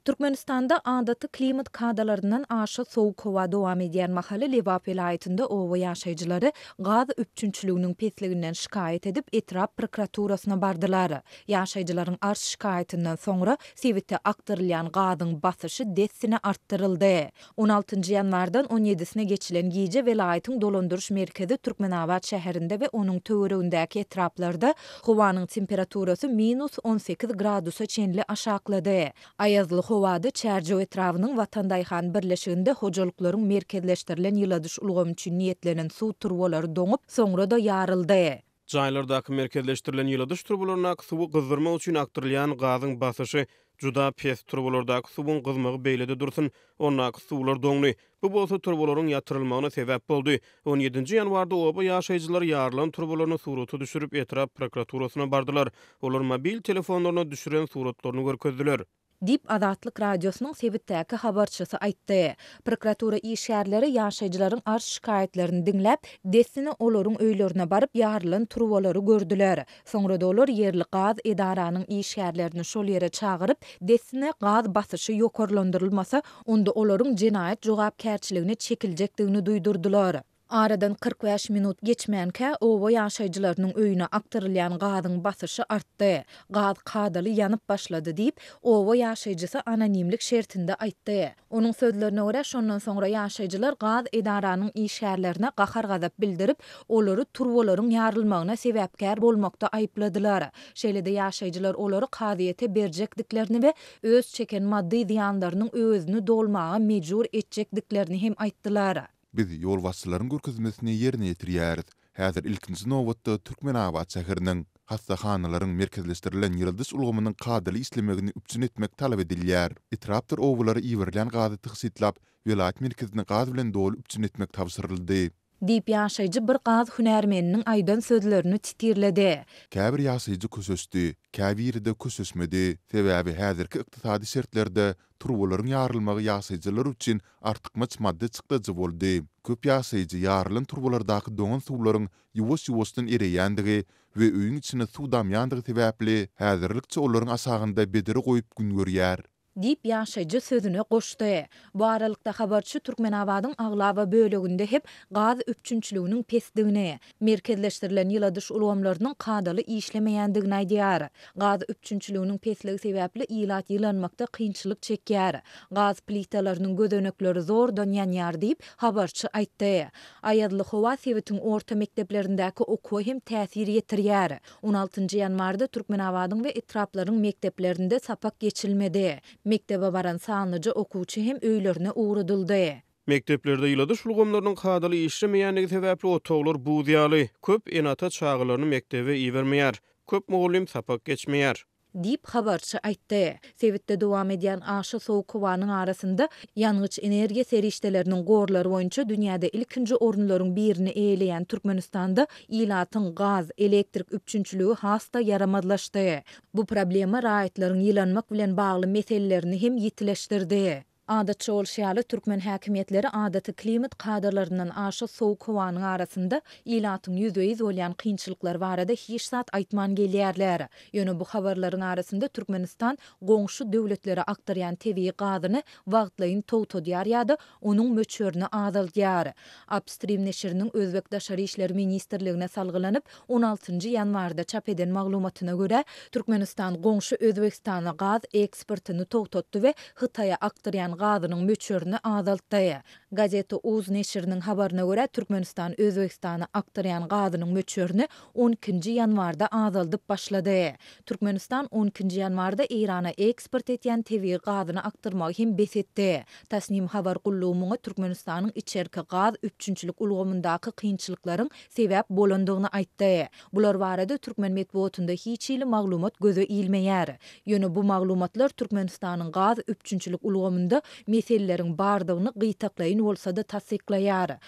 Türkmenistanda adaty klimat kadalaryndan aşa sowuk howa dowam edýän mahaly Lebap welaýatynda oba ýaşaýjylary gaz üpjünçiliginiň pesliginden şikaýat edip, etrap prokuraturasyna bardylar. Ýaşaýjylaryň arz-şikaýatyndan soňra, sebite akdyrylýan gazyň basyşy dessine artdyryldy. On altynjy ýanwardan on ýedisine geçilen gije welaýatyň dolandyryş merkezi Türkmenabat şäherinde we onuň töweregindäki etraplarda howanyň temperaturasy minus 18 gradusa çenli aşaklady. Aýazly howada Çärjew etrabynyň Watan daýhan birleşiginde hojalyklaryň merkezleşdirilen ýyladyş ulgamy üçin niýetlenen suw turbalary doňup, soňra-da ýaryldy. Jaýlardaky merkezleşdirilen ýyladyş turbalaryndaky suwy gyzdyrmak üçin akdyrylýan gazyň basyşy juda pes. Turbalardaky suwuň gyzmagy beýle-de dursun, ondaky suwlar doňdy. Bu bolsa turbalaryň ýatyrylmagyna sebäp boldy. On ýedinji ýanwarda oba ýaşaýjylary ýarylan turbalaryny surata düşürip, etrap prokuraturasyna bardylar. Olar mobil telefonlaryna düşüren suratlaryny görkezdiler. Diýip, Azatlyk Radiosynyň sebitdäki habarçysy aýtdy. Prokuratura işgärleri ýaşaýjylaryň arz-şikaýatlaryny diňläp, dessine olaryň öýlerine baryp, ýarylan turbalary gördüler. Soňra-da olar ýerli gaz edaranyň işgärlerini şol ýere çagyryp, dessine gaz basyşy ýokarlandyrylmasa, onda olaryň jenaýat jogapkärçiligine çekiljekdigini duýdurdylar. Aradan 45 minut geçmänkä, oba ýaşaýjylarynyň öýüne akdyrylýan gazyň basyşy artdy. Gaz kadaly ýanyp başlady diýip, oba ýaşaýjysy anonimlik şertinde aýtdy. Onuň sözlerine görä, şondan soňra ýaşaýjylar gaz edaranyň işgärlerine gahar-gazap bildirip, olary turbalaryň ýarylmagyna sebäpkär bolmakda aýypladylar. Şeýle-de ýaşaýjylar olary kazyýete berjekdiklerini we öz çeken maddy zyýanlarynyň öwezini dolmaga mejbur etjekdiklerini hem aýtdylar. Biz ýolbaşçylaryň görkezmesini ýerine ýetirýäris. Häzir ilkinji nobatda Türkmenabat şäheriniň, hassahanalaryň merkezleşdirilen ýyladyş ulgamynyň kadaly işlemegini üpjün etmek talap edilýär. Etrapdyr obalara iberilýän gazy tygşytlap, welaýat merkezini gaz bilen doly üpjün etmek tabşyryldy. Diýip, ýaşaýjy bir gaz hünärmeniniň aýdan sözlerini titirledi. Käbir ýaşaýjy köşeşdi, käbiri-de köşeşmedi. Sebäbi häzirki ykdysady şertlerde Turbalaryň ýarylmagy ýaşaýjylar üçin artykmaç maddy çykdajy boldy. Köp ýaşaýjy ýarylan turbalardaky doňan suwlaryň ýuwaş-ýuwaşdan ereýändigi we öýüň içine suw damýandygy sebäpli, häzirlikçe olaryň aşagynda bedre goýup gün görýär. Diýip, ýaşaýjy sözüne goşdy. Bu aralykda, habarçy Türkmenabadyň aglaba böleginde hem gaz üpjünçiliginiň pesdigini, Merkezleşdirilen ýyladyş ulgamlarynyň kadaly işlemeýändigini aýdýar. Gaz üpjünçiliginiň pesligi sebäpli ilat ýylanmakda kynçylyk çekýär. Gaz plitalarynyň gözenekleri zordan ýanýar diýip, habarçy aýtdy. Aýazly howa sebitiň orta mekdeplerindäki okuwa hem täsir ýetirýär. On altynjy ýanwarda Türkmenabadyň we etraplaryň mekdeplerinde sapak geçilmedi. Mekdebe baran sanlyja okuwçy hem öýlerine ugradyldy. Mekdeplerde ýyladyş ulgamlarynyň kadaly işlemeýändigi sebäpli otaglar buz ýaly. Köp ene-ata çagalaryny mekdebe ibermeýär. Köp mugallym sapak geçmeýär. Diýip, habarçy aýtdy. Sebitde dowam edýän aşa sowuk howanyň arasynda ýangyç-energiýa serişdeleriniň gorlary boýunça dünýäde ilkinji orunlaryň birini eýeleýän Türkmenistanda ilatyň gaz, elektrik üpjünçiligi has-da ýaramazlaşdy. Bu problema raýatlaryň ýylanmak bilen bagly meselelerini hem ýitileşdirdi. Adatça bolşy ýaly, türkmen häkimiýetleri adaty klimat kadalaryndan aşa sowuk howanyň arasynda ilatyň ýüzbe-ýüz bolýan kynçylyklary barada hiç zat aýtman gelýärler. Ýöne bu habarlaryň arasynda Türkmenistan goňşy döwletlere akdyrýan tebigy gazyny wagtlaýyn togtadýar ýa-da onuň möçberini azaldýar. Upstream neşiriniň özbek Daşary işler ministrligine salgylanyp, on altynjy ýanwarda çap eden maglumatyna görä, Türkmenistan goňşy Özbegistana gaz eksportyny togtatdy we Hytaýa akdyrýan gazynyň möçberini azaltdy. Gazeta uz neşiriniň habaryna görä, Türkmenistan Özbegistana akdyrýan gazynyň möçberini on ikinji ýanwarda azaldyp başlady. Türkmenistan on ikinji ýanwarda Eýrana eksport etýän tebigy gazyny akdyrmagy hem bes etdi. Tasnim habar gullugy muňa Türkmenistanyň içerki gaz üpjünçilik ulgamyndaky kynçylyklaryň sebäp bolandygyny aýtdy. Bular barada türkmen metbugatynda hiç hili maglumat göze ilmeýär. Ýöne bu maglumatlar Türkmenistanyň gaz üpjünçilik ulgamynda meseleleriň bardygyny gytaklaýyn bolsa-da tassyklaýar.